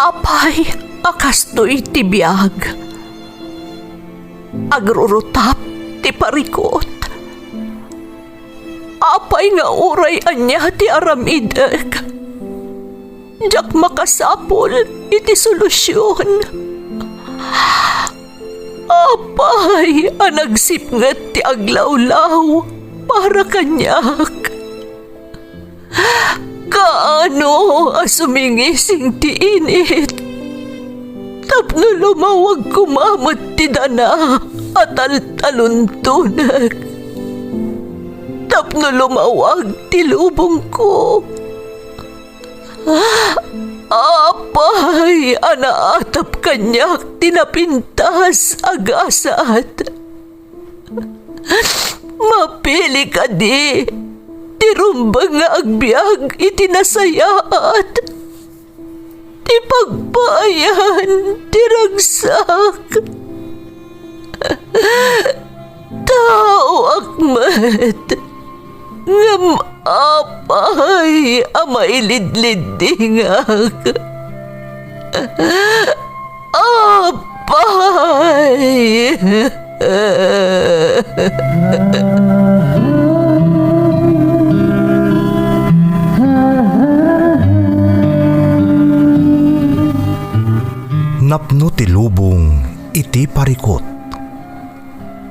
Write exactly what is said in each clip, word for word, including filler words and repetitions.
Apay a kastoy ti biag? Agrurutap ti parikut. Apay nga uray ania ti aramidek, diak makasapul iti solusion. Apay a nagsipnget ti aglawlaw para kaniak? Kaano a sumingising ti init tapno lumawag koma met ti dana a taltaluntonek, tapno lumawag ti lubongko? Apay a naatap kaniak ti napintas a gasat? Mapili kadi ti rumbeng nga agbiag iti nasayaat, ti pagpaayan ti ragsak? Taoak met, ngem apay a mailidliddingak? Apay! Napno ti lubong iti parikut.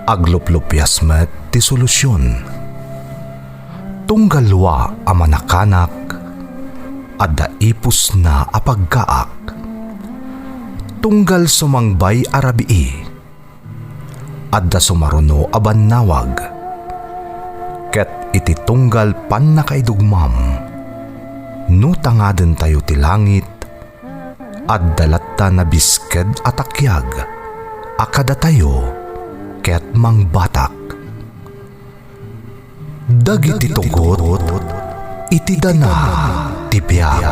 Agluplupias met ti solusion. Tunggal lua a manakanak, adda ipusna a pagkaak. Tunggal sumangbay a rabii, adda sumaruno a bannawag. Ket iti tunggal pannakaidugmam, no tangadentayo ti langit, adda latta nabisked a takiag a kadatayo ket mangbatak. Dagiti tugot iti dana ti biag.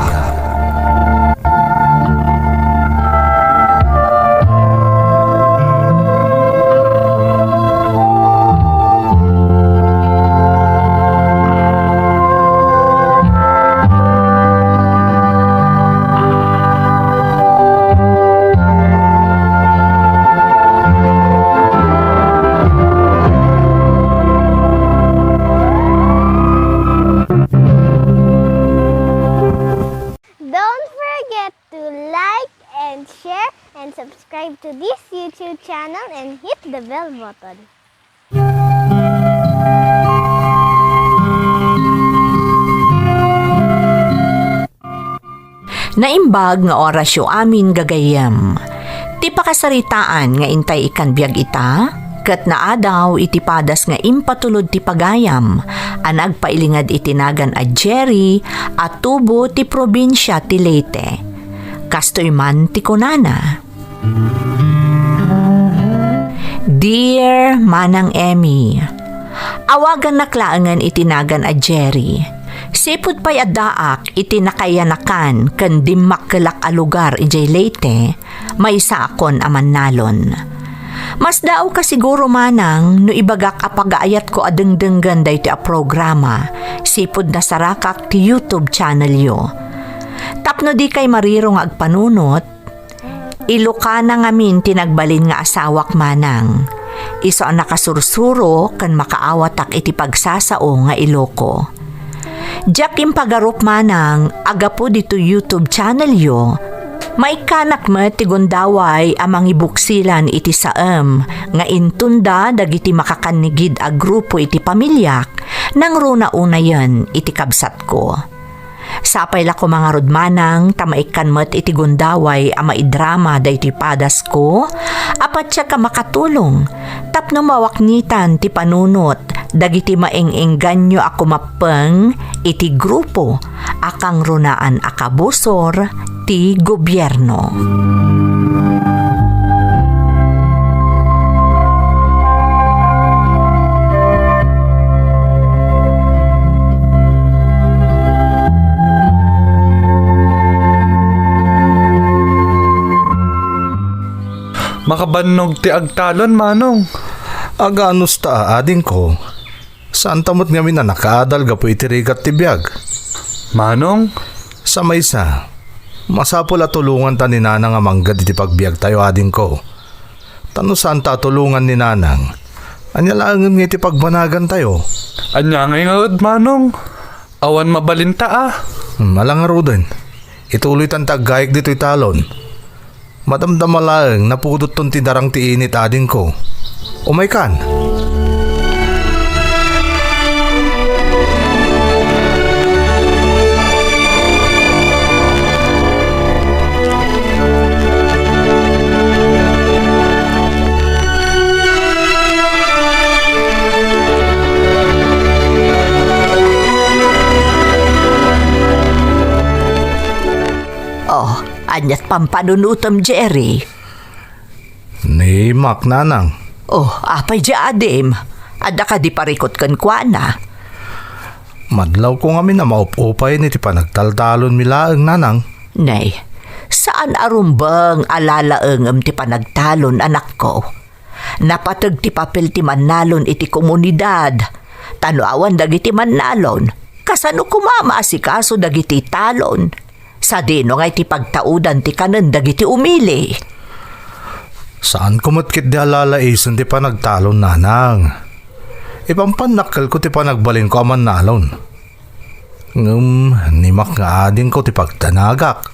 Don't forget to like and share and subscribe to this YouTube channel and hit the bell button. Naimbag nga orasyo amin gagayyem. Ti pakasaritaan nga intay ikkan biag ita, ket naadaw iti padas nga impatulod ti pagayam a nagpailinged iti nagan a Jerry a tubo ti probinsia ti Leyte. Kastoy man ti kunana. Dear Manang Emmy, awagannak laengen iti nagan a Jerry. Sipud pay addaak iti nakayanakan ken dimmakkelak a lugar idiay Leyte, maysaakon a mannalon. Masdaawka siguro, Manang, no ibagak a pagaayatko a dengdenggen daytoy a programa, sipud nasarakak ti YouTube channelyo. Tapno dikay mariro nga agpanunot, Ilokana ngamin ti nagbalin nga asawak, Manang. Isu a nakasursuro ken makaawatak iti pagsasao nga Iloko. Diak impagarup, Manang, a gapu ditoy YouTube channelyo, maikkanak met ti gundaway a mangibuksilan iti saem nga intunda dagiti makakannigid a grupo iti pamiliak nangruna unayen iti kabsatko. Sapay la koma ngarud, Manang, ta maikkan met iti gundaway a maidrama daytoy padasko a patiek a makatulong tapno mawaknitan ti panunot dagiti maeng-engganyo a kumappeng iti grupo a kangrunaan a kabusor ti gobierno. Makabannog ti agtalon, Manong. Aganus ta, adingko. Saanta met ngamin a nakaadal gapu iti rigat ti biag. Manong? Sa maysa, Masapul a tulonganta ni Nanang a manggad iti pagbiagtayo, adingko. Ta no saanta a tulongan ni Nanang, ania laengen nga iti pagbanagantayo? Ania ngay ngarud, Manong? Awan mabalinta a. Hmm, ala ngaruden. Ituloytanta aggayek ditoy talon. Madamdama laeng, napudotton ti darang ti init, adingko. Umaykan. Oh, ania't pampanunotem, Jerry? Ni Mac, Nanang. Oh, apay di adim? Adda kadi parikut kenkuana? Madlawko ngamin a maup-upayen iti panagtaltalonmi laeng, Nanang. Nay, saan a rumbeng a lalaengem ti panagtalon, anakko. Napateg ti papel ti mannalon iti komunidad. Ta no awan dagiti mannalon, kasano koma maasikaso dagiti talon? Sadino nga iti pagtaudan ti kanen dagiti umili? Saanko met ketdi a lalaisen ti panagtalon, Nanang. Ipampannakkelko ti panagbalinko a mannalon. Ngem ni Mac nga adingko ti pagdanagak.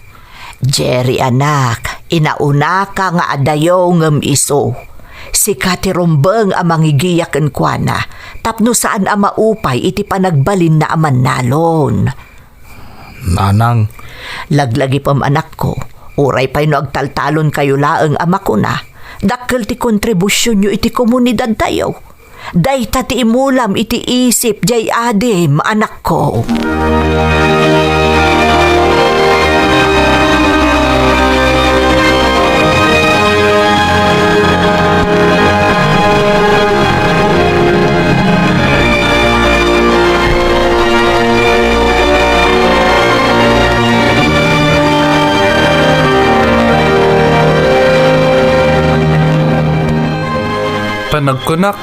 Jerry, anak, inaunaka nga adayo ngem isu. Sika ti rumbeng a mangigiya kenkuana tapno saan a maupay iti panagbalinna a mannalon. Nanang. Laglagipem, anakko, uray pay no agtaltalonkayo laeng a makuna, dakkel ti kontribusionyo iti komunidadtayo. Dayta ti imulam iti isip diay adim, anakko. Panagkunak,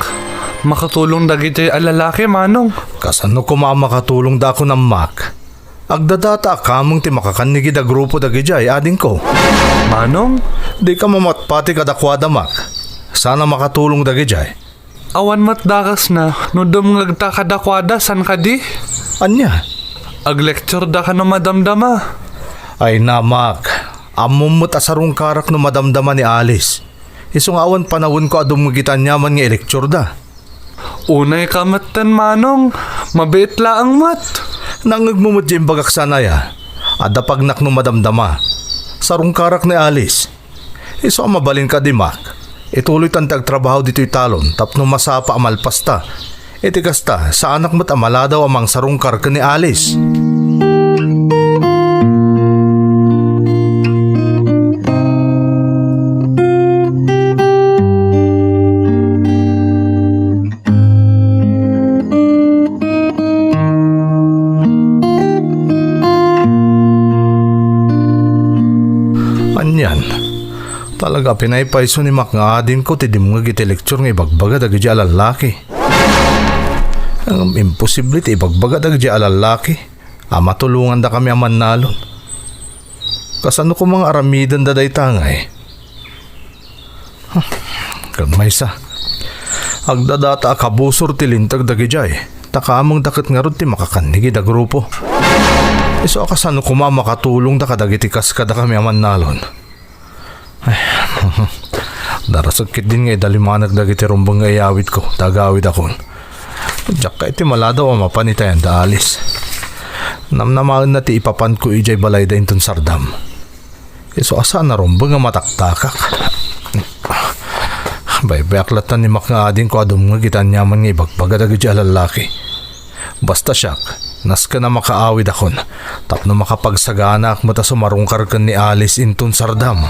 makatulong dagidiay a lalaki, Manong. Kasano koma a makatulongda a kunam, Mac? Agdadata a kameng ti makakannigid a grupo dagidiay, adingko. Manong? Dika mamatpati kadakuada, Mac. Saan a makatulong dagidiay. Awan met dakesna no dumngegta kadakuada, saan kadi? Ania? Aglectureda kano madamdama. Ay, Mac, ammom met a sarungkarak no madamdama ni Alice. Isu nga awan panawenko a dumngeg iti aniaman nga ilectureda. Unayka metten, Manong, mabiit laeng met. Nangngegmo met diay imbagak, saan aya? Adda pagnak no madamdama. Sarungkarak ni Alice. Isu a mabalin kadi, Mac. Ituloytan ti agtrabaho ditoy talon tapno masapa a malpasta. Iti kasta, saanak met a maladaw a mangsarungkar ken ni Alice. Anian, talaga a pinaypayso ni Mac nga adingko ti dimngeg iti lecture nga ibagbaga dagiti a lallaki. Ngem imposible ti ibagbaga dagiti a lallaki a matulongandakami a mannalon. Kasano koma nga aramidenda dayta ngay? Kag maysa, agdadata a kabusor ti linteg dagidiay, ta kamengda ket ngarud ti makakannigid a grupo. Isu a kasano koma a makatulongda kadagiti kas kadakami a mannalon. Ay, darasek ketdin nga idalimanek dagiti rumbeng nga iyawidko, ta agawidakon. Diak kayat ti maladaw a mapan itayan da Alice. Namnamaenna ti ipapanko idiay balayda inton sardam. Isu a saan a rumbeng a mataktakak. Baybayaklattan ni Mac nga adingko a dumngeg iti aniaman nga ibagbaga dagiti a lallaki. Basta siak, nasken a makaawidakon, tapno makapagsaganaak met a sumarungkar ken ni Alice inton sardam.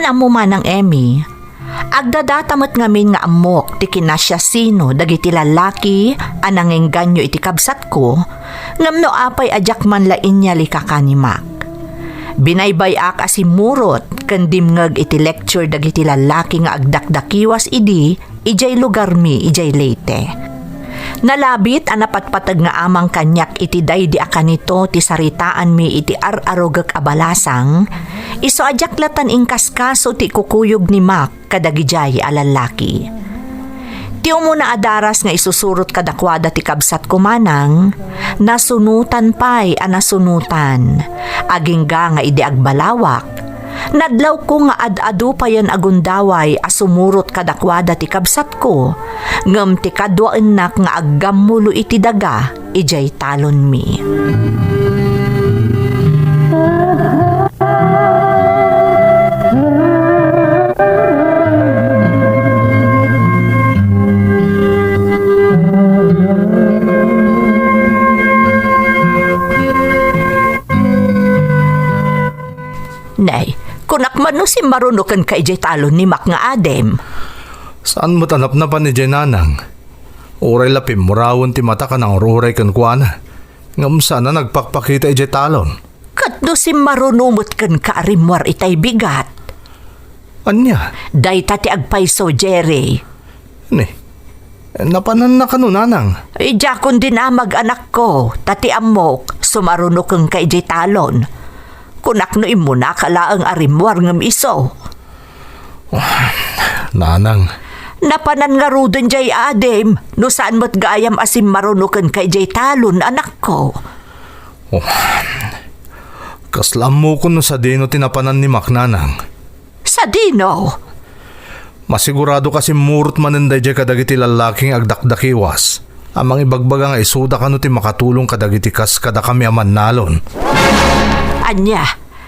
Ammo, Manang Emmy, agdadata met ngamin nga ammok ti kinasiasino dagiti lallaki a nangengganyo iti kabsatko, ngem no apay a diak man la inyalikakan ni Mac. Binaybay-ak a simmurot ken dimngeg iti lecture dagiti lallaki nga agdakdakiwas idi idiay lugarmi idiay Leyte. Nalabit a napatpateg nga amang kaniak iti daydi a kanito ti saritaanmi iti ar-arugek a balasang, isu a diak latan inkaskaso ti ikukuyog ni Mac kadagidiay a lallaki. Ti umuna a daras nga isusurot kadakuada ti kabsatko, Manang, nasunotan pay a nasunotan. Agingga nga idi agbalawak, nadlawko nga ad-adu payen a gundaway a sumurot kadakuada ti kabsatko, ngem ti kaduaennak nga aggammulo iti daga idiay talonmi. Nay, kunak man no simmaruno kenka idiay talon ni Mac nga adim. Saan met a napnapan idiay, Nanang. Uray la pimmurawen ti matak a nangur-uray kenkuana, ngem saan a nagpakpakita idiay talon. Ket no simmaruno met kenka a rimmuar itay bigat? Ania? Dayta ti agpayso, Jerry. Ni, napananna kano, Nanang? Diakon dinamag, anakko, ta ti ammok, sumaruno kenka idiay talon. Kunak no immunaka laeng a rimmuar ngem isu. Nanang. Napanan ngaruden diay adim, no saan met gayam a simmaruno kenka idiay talon, anakko. Oh. Kasla ammokon no sadino ti napanan ni Mac, Nanang. Sadino? Masigurado ka simmurot manen daydiay kadagiti lallaki nga agdakdakiwas a mangibagbaga nga isuda kano ti makatulong kadagiti kas kadakami a mannalon. Ania?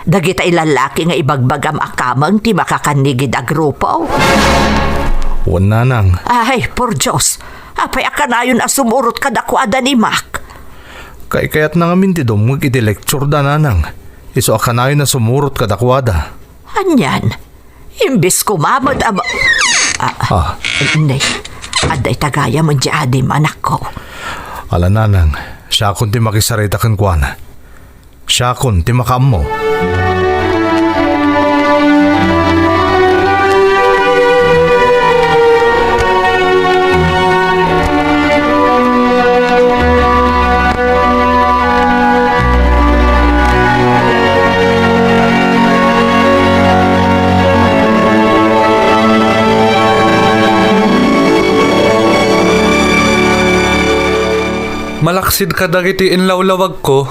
Dagita i lallaki nga ibagbagam a kameng ti makakannigid a grupo? Wen, Nanang. Ay, por Dios! Apay a kanayon a sumurot kadakuada ni Mac? Kaykayatna ngamin ti dumngeg iti lecture da, Nanang. Isu a kanayon a sumurot kadakuada. Anian? Imbes koma met a ma-, ah, ah. Nay, adda ita gayam diay adim, anakko. Ala, Nanang, siakon ti makisarita kenkuana. Siakon ti makaammo. Malaksid kadagiti inlawlawagko,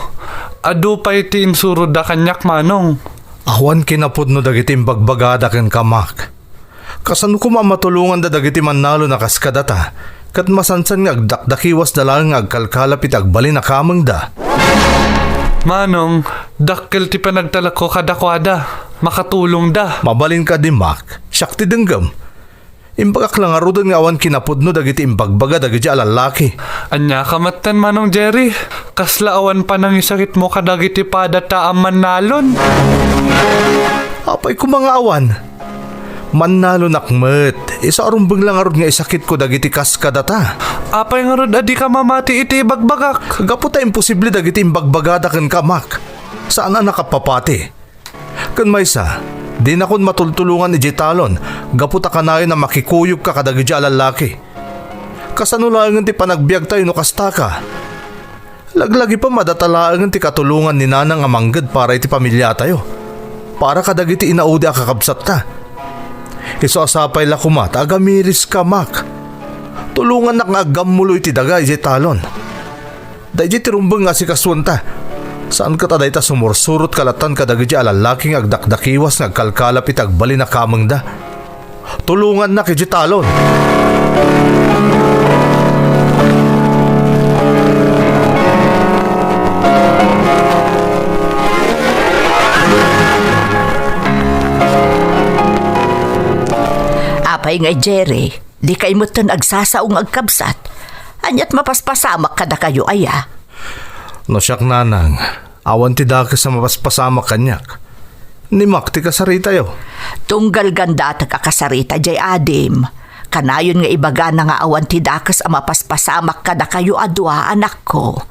adu pay ti insuroda kaniak, Manong. Awan kinapudno dagiti imbagbagada kenka, Mac. Kasano koma a matulonganda dagiti mannalon a kas kadata, ket masansan nga agdakdakiwasda laeng nga agkalkalap iti agbalin a kamengda? Manong, dakkel ti panagtalekko kadakuada. Makatulongda. Mabalin kadi, Mac. Siak ti denggem. Imbagak la ngaruden nga awan kinapudno dagiti imbagbaga dagiti a lallaki. Ania ka metten, Manong Jerry? Kasla awan panangisakitmo kadagiti padata a mannalon? Apay koma nga awan? Mannalonak met. Isu a rumbeng la ngarud nga isakitko dagiti kas kadata. Apay ngarud a dika mamati iti ibagbagak? Gapu ta imposible dagiti imbagbagada kenka, Mac. Saan a nakapapati. Ken maysa, dinakon matultulongan idiay talon gapu ta kanayon a makikuyogka kadagiti a lallaki. Kasano laengen ti panagbiagtayo no kastaka? Laglagipem a data laengen ti katulongan ni Nanang a mangged para iti pamiliatayo, para kadagiti inaudi a kakabsatta. Isu a sapay la koma ta agamiriska, Mac. Tulongannak nga aggammulo iti daga idiay talon. Daydiay ti rumbeng nga asikasuenta. Saan ket a dayta sumursurot kalatan kadagiti a lallaki nga agdakdakiwas nga agkalkalap iti agbalin a kamengda. Tulongannak iti talon. Apay ngay, Jerry? Dikay metten agsasao nga agkabsat. Aniat mapaspasamak kadakayo aya? No siak, Nanang, awan ti dakes a mapaspasamak kaniak. Ni Mac ti kasaritayo. Tunggal gandatek a kasarita jay adim. Kanayon nga ibagana nga awan ti dakes a mapaspasamak kadakayo a dua, anakko.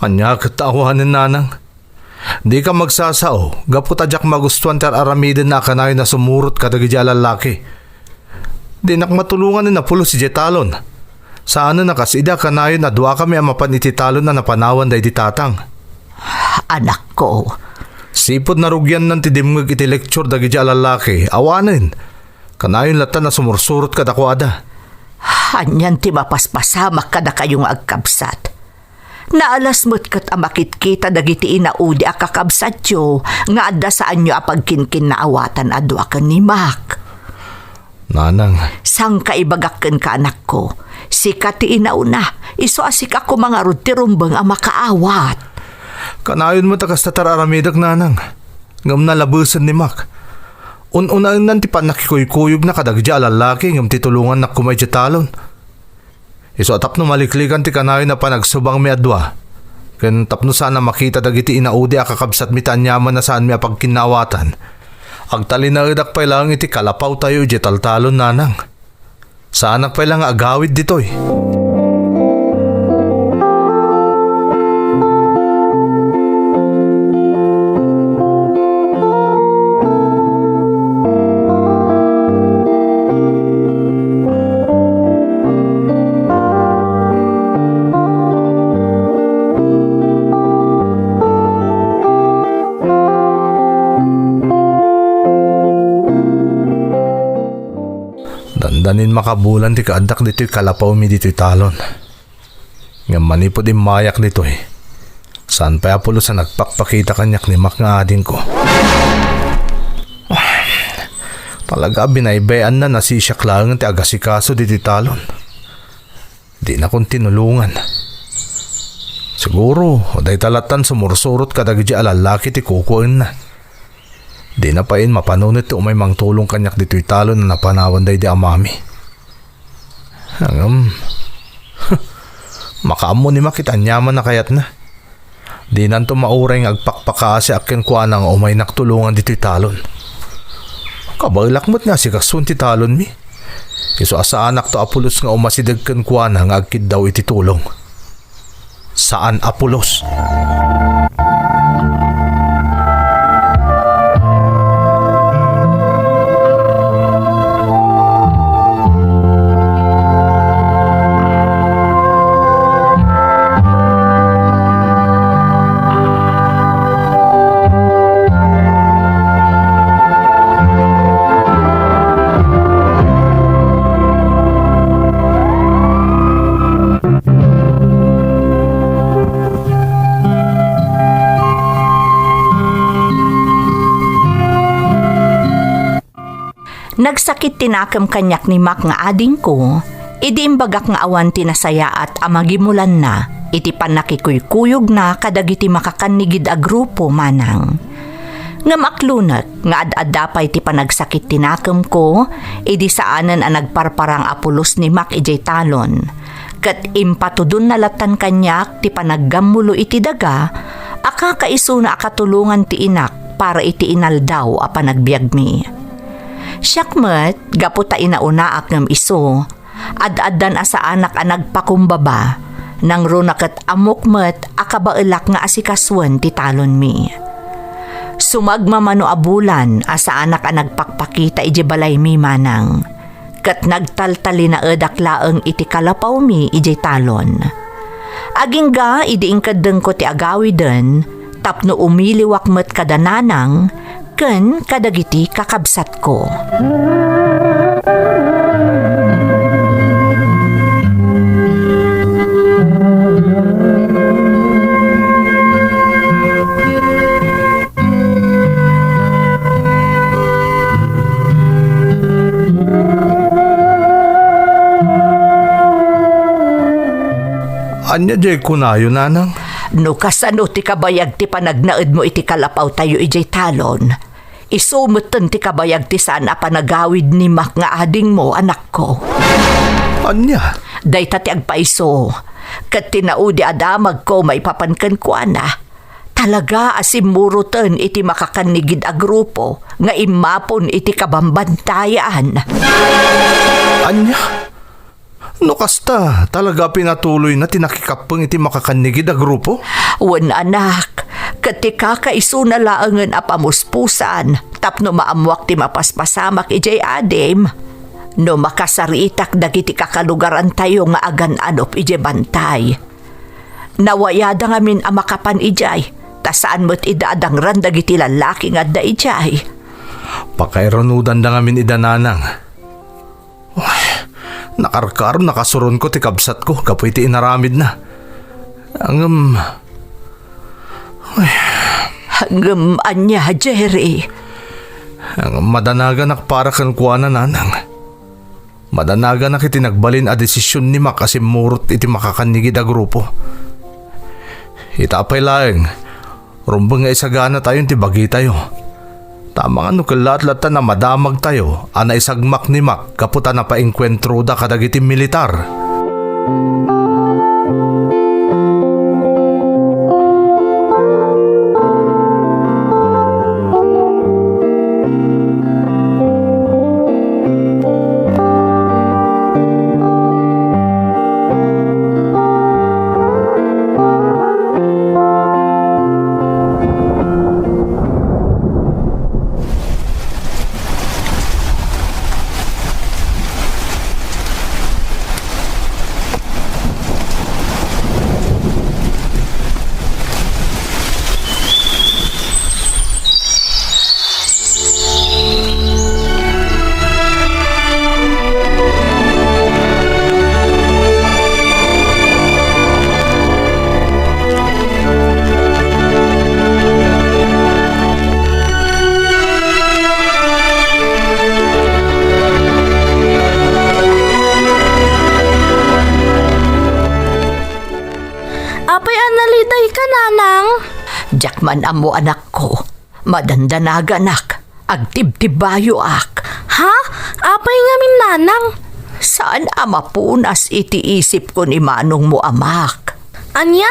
Ania ket ta awanen, nanang? Dika magsasao, gapu ta diak magustuan ti ar-aramidenna a kanayon a sumurot kadagiti a lallaki. Dinak matulongan ni Apolos idiay talon. Saanen a kas idi a kanayon a duakami a mapan iti talon a napanawan daydi tatang. Anakko. Sipud narugiannan ti dimngeg iti lecture dagiti a lallaki, awanen. Kanayon latta a sumursurot kadakuada. Anian ti mapaspasamak kadakayo nga agkabsat? Naalas met ket a makitkita dagiti inaudi a kakabsatyo nga adda saanyo a pagkinkinnaawatan a dua ken ni Mac. Nanang. Sangkaibagak kenka, anakko. Sika ti inauna, isu a sika koma ngarud ti rumbeng a makaawat. Kanayon met a kasta ti ar-aramidek, nanang. Ngem nalabesen ni Mac. Un-unaennan ti pannakikuykuyogna kadagiti a lallaki ngem ti tulongannak koma idiay talon. Isu a tapno maliklikan ti kanayon a panagsubangmi a dua, ken tapno saan a makita dagiti inaudi a kakabsatmi ti aniaman a saanmi a pagkinnaawatan, agtalinaedak pay laeng iti kalapawtayo idiay taltalon, nanang. Saanak pay la nga agawid ditoy. Dandanin makabulan ti kaaddak ditoy kalapawmi ditoy talon. Ngem manipud immayak ditoy, saan pay a pulos a nagpakpakita kaniak ni Mac nga adingko. Talaga a binaybay-anna, nasisiak laeng ti agasikaso ditoy talon. Dinakon tinulongan. Siguro, dayta lattan sumursurot kadagiti a lallaki ti kukuenna. Dina pay mapanunet ti umay mangtulong kaniak ditoy talon a napanawan daydi amami. Ngem, makaammo ni Mac iti aniaman a kayatna. Dinanto mauray nga agpakpakaasiak kenkuana nga umaynak tulongan ditoy talon. Kabaelak met nga asikasuon ti talonmi. Isu a saanakto a pulos nga umasideg kenkuana nga agkiddaw iti tulong. Saan a pulos. Nagsakit ti nakem kaniak ni Mac nga adingko, idi imbagak nga awan ti nasayaat a magimulanna iti pannakikuykuyogna kadagiti makakannigid a grupo, manang. Ngem aklunek nga ad-adda pay ti panagsakit ti nakemko, idi saanen a nagparparang a pulos ni Mac idiay talon. Ket impatudonna lattan kaniak ti panaggammulo iti daga a kakaisuna a katulongan ti inak para iti inaldaw a panagbiagmi. Siak met, gapu ta inaunaak ngem isu, ad-addan a saanak a nagpakumbaba, nangruna ket ammok met a kabaelak nga asikasuen ti talonmi. Sumagmamano a bulan a saanak a nagpakpakita idiay balaymi, manang. Ket nagtaltalinaedak laeng iti kalapawmi idiay talon. Agingga idi inkeddengko ti agawiden tapno umiliwak met kada nanang ken kadagiti kakabsatko. Ania diay kunayo, nanang? No kasano ti kabayag ti panagnaedmo iti kalapawtayo idiay talon, isu metten ti kabayag ti saan a panagawid ni Mac nga adingmo, anakko. Ania? Dayta ti agpaiso, ket ti naudi a damagko maipapan kenkuana. Ta Talaga a simmuroten iti makakannigid a grupo nga immapon iti kabambantayan. Ania? No kasta, talaga pinatuloyna ti nakikappeng iti makakannigid a grupo? Wen, anak, ket ti kakaisuna laengen a pamuspusan tapno maammuak ti mapaspasamak idiay adim. No makasaritak dagiti kakalugarantayo nga agan-anop idiay bantay. Nawayada ngamin a makapan idiay, ta saan met ida a dangran dagiti lallaki nga adda idiay. Pakairunodanda ngamin ida, nanang. Uy, nakarkaro, nakasuronko ti kabsatko gapu iti inaramidna. Ngem, uy. Ngem ania, Jerry? Ngem madanaganak para kenkuana, nanang. Madanaganak iti nagbalin a desision ni Mac a simmurot iti makakannigid a grupo. Ita pay laeng, rumbeng nga isaganatayon ti bagitayo. Ta amangan no kellaat latta a madamagtayo a naisagmak ni Mac gapu ta napaengkuentroda kadagiti militar. Apay a nalidayka, nanang? Diak man ammo, anakko. Madandanaganak. Agtibtibayoak. Ha? Apay ngamin, nanang? Saan a mapunas iti isipko ni manongmo a Mac. Ania?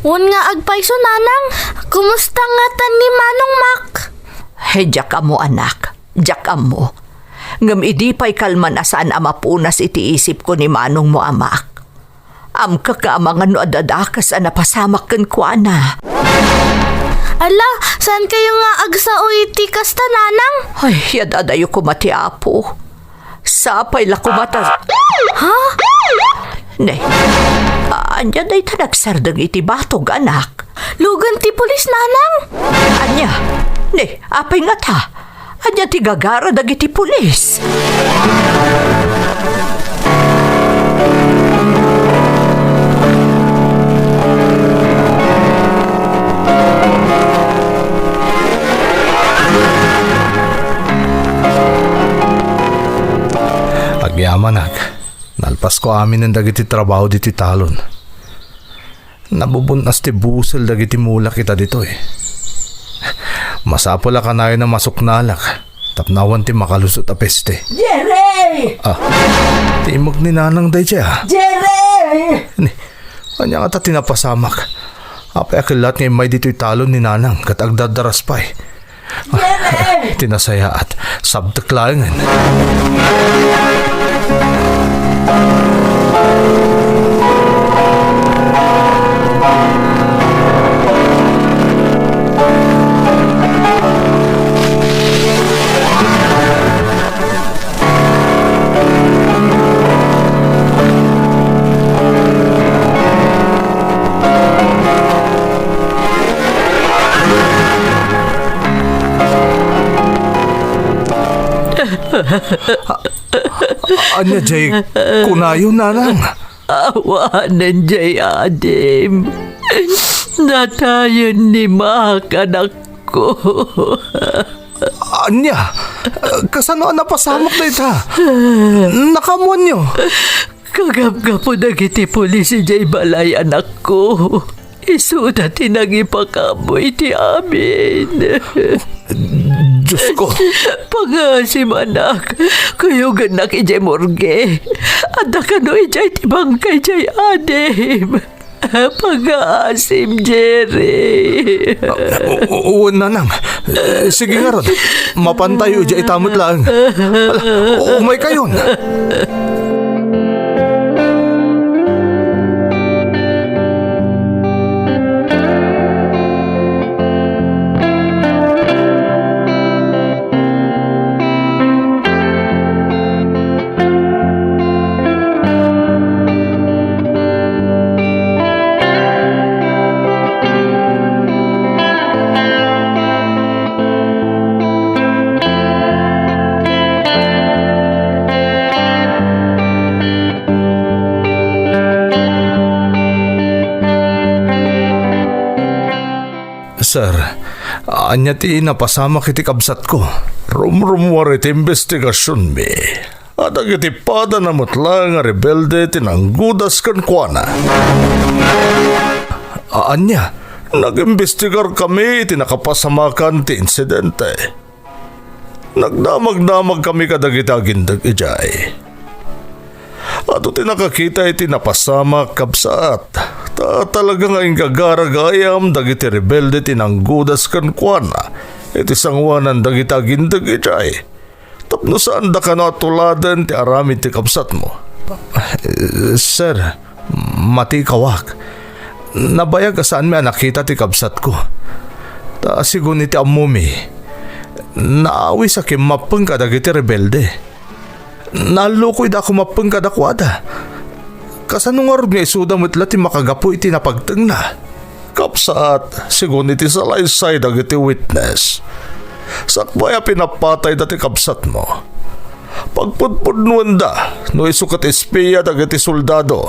Wen nga agpayso, nanang? Kumusta ngatan ni Manong Mac? He, diak ammo, anak. Diak ammo. Ngem idi pay kalman a saan a mapunas iti isipko ni manongmo a Mac. Amkak nga amangan no adda dakes a napasamak kenkuana. Ala, saankayo nga agsao iti kasta, nanang? Ay, yad-adayo koma ti Apo. Sapay la koma ta... Ha? Ne, ania dayta nagsardeng iti batog, anak? Lugan ti pulis, nanang. Ania? Ne, apay ngata? Ania ti gagara dagiti pulis? Agyamanak, nalpasko aminen dagiti trabaho ditoy talon. Nabubun-as ti busel dagiti mulak ita ditoy. Masapul a kanayon a masuknalak tapno awan ti makalusot a peste. Jerry! Ah, timek ni Nanang daydiay, ah. Jerry! Ni, ania ngata ti napasamak? Apay a kellaat nga immay ditoy talon ni Nanang ket agdardaras pay? Jerry! Ti nasayaat, sabtek laengen. Ania jay kunayo, Nanang? Awanen jay adim. Natayen ni Mac, anakko. Ania? Kasano a napasamak dayta? Nakaammoanyo? Kagapgapu dagiti pulis idiay balay, anakko. Isuda ti nangipakaammo iti amin. Diosko. Pangaasim, anak. Kuyogennak idiay morgue. Adda kano idiay ti bangkay jay adim. Pagaasim, Jerry. O, o, o, nanang. Eh, sige ngarud. Mapantayo idiay ita met laeng. Ala, umaykayon. Sir, ania ti napasamak iti kabsatko? Rumrummuar iti imbestigasionmi a dagiti padana met laeng a rebelde ti nanggudas kenkuana. A-, ania? Nag-imbestigarkami iti nakapasamakan ti insidente. Nagdamagdamagkami kadagiti agindeg idiay. Adu ti nakakita iti napasamak, kabsat, ta talaga nga inggagaragayam dagiti rebelde ti nanggudas kenkuana iti sangoanan dagiti agindeg idiay, tapno saanda kano a tuladen ti aramid ti kabsatmo. Eh, sir, matikawak. Nabayag a saanmi a nakita ti kabsatko. Ta sigun iti ammomi, naawis a kimmappeng kadagiti rebelde. Naallukoyda a kumappeng kadakuada. Kasano ngarud nga isuda met la ti makagapu iti napagtengna? Kabsat, sigun iti salaysay dagiti witness, sakbay a pinapatayda ti kabsatmo, pagpudpudnoenda no isu ket espia dagiti soldado.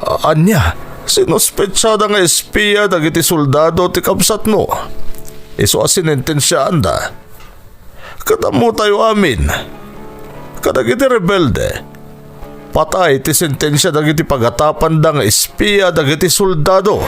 A-, ania? Sinuspetsada nga espia dagiti soldado ti kabsatmo. Isu a sinentensiaanda. Ket ammotayo amin, kadagiti rebelde, patay ti sentensia dagiti pagatapanda nga espia dagiti soldado.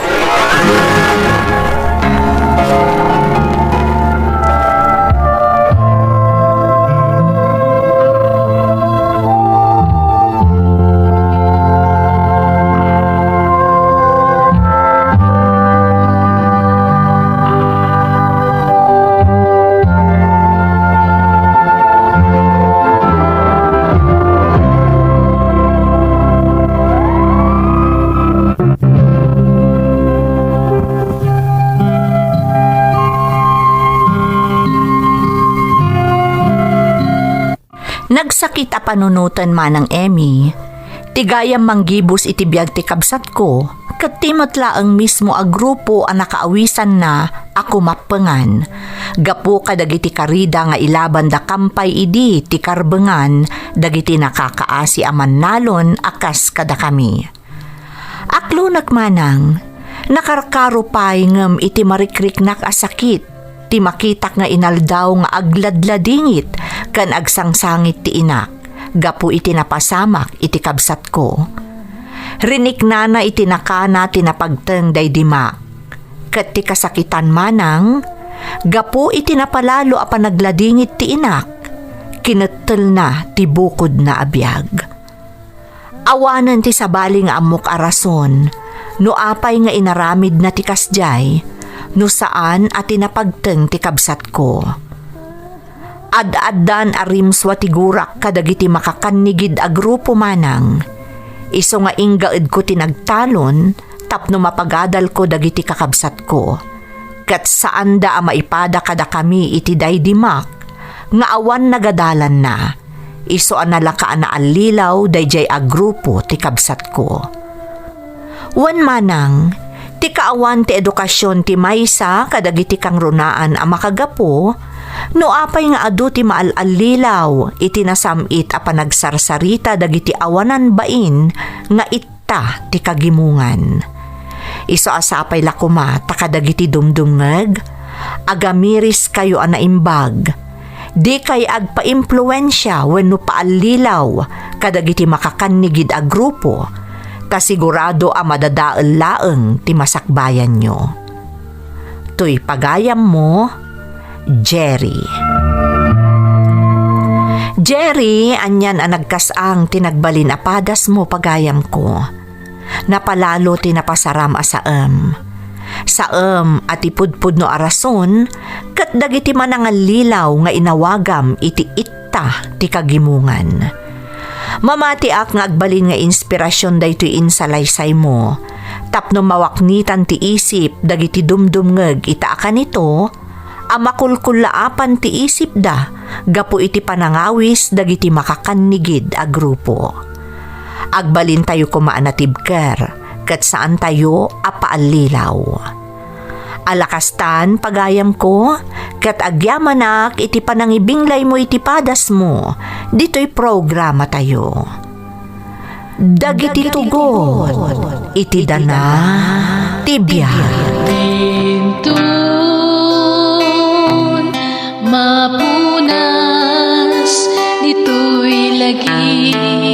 Nagsakit a panunoten, Manang Emmy. Ti gayam manggibus iti biag ti kabsatko, ket ti met laeng mismo a grupo a nakaawisanna a kumappengan, gapu kadagiti karida nga ilabanda kampay idi ti karbengan dagiti nakakaasi a mannalon a kas kadakami. Aklonek, Manang, nakarkaro pay ngem iti marikriknak a sakit ti makitak nga inaldaw nga agladladingit ken agsangsangit ti inak gapu iti napasamak iti kabsatko. Riniknana iti nakana ti napagteng daydi Mac, ket ti kasakitan, Manang, gapu iti napalalo a panagladingit ti inak, kinettelna ti bukodna a biag. Awanen ti sabali nga ammok a rason no apay nga inaramidna ti kasdiay, no saan a ti napagteng ti kabsatko. Ad-addan a rimsua ti gurak kadagiti makakannigid a grupo, Manang. Isu nga inggaedko ti nagtalon tapno mapagadalko dagiti kakabsatko. Ket saanda a maipada kadakami iti daydi Mac nga awan nagadalanna, isu a nalaka a naallilaw daydiay a grupo ti kabsatko. Wen, Manang, ti kaawan ti edukasion ti maysa kadagiti kangrunaan a makagapu, no apay nga adu ti maal-allilaw iti nasam-it a panagsarsarita dagiti awanan bain nga it- ta ti kagimongan. Isu a sapay la koma ta kadagiti dumdumngeg, agamiriskayo a naimbag. Dikay agpaimpluensia wenno paallilaw kadagiti makakannigid a grupo, ta sigurado a madadael laeng ti masakbayanyo. Toy pagayammo, Jerry. Jerry, anian a nagkas-ang ti nagbalin a padasmo, pagayamko. Napalalo ti napasaram a saem. Saem a ti pudpudno a rason ket dagiti manangallilaw nga inawagam iti itta ti kagimongan. Mamatiak nga agbalin nga inspirasion daytoy insalaysaymo tapno mawaknitan ti isip dagiti dumdumngeg ita a kanito a makulkullaapan ti isipda gapu iti panangawis dagiti makakannigid a grupo. Agbalintayo koma a natibker ket saantayo a paallilaw. Alakastan, pagayamko, ket agyamanak iti panangibinglaymo iti padasmo ditoy programatayo. Dagiti tugot iti dana ti biag. Dintun, mapunas, ditoy lagi.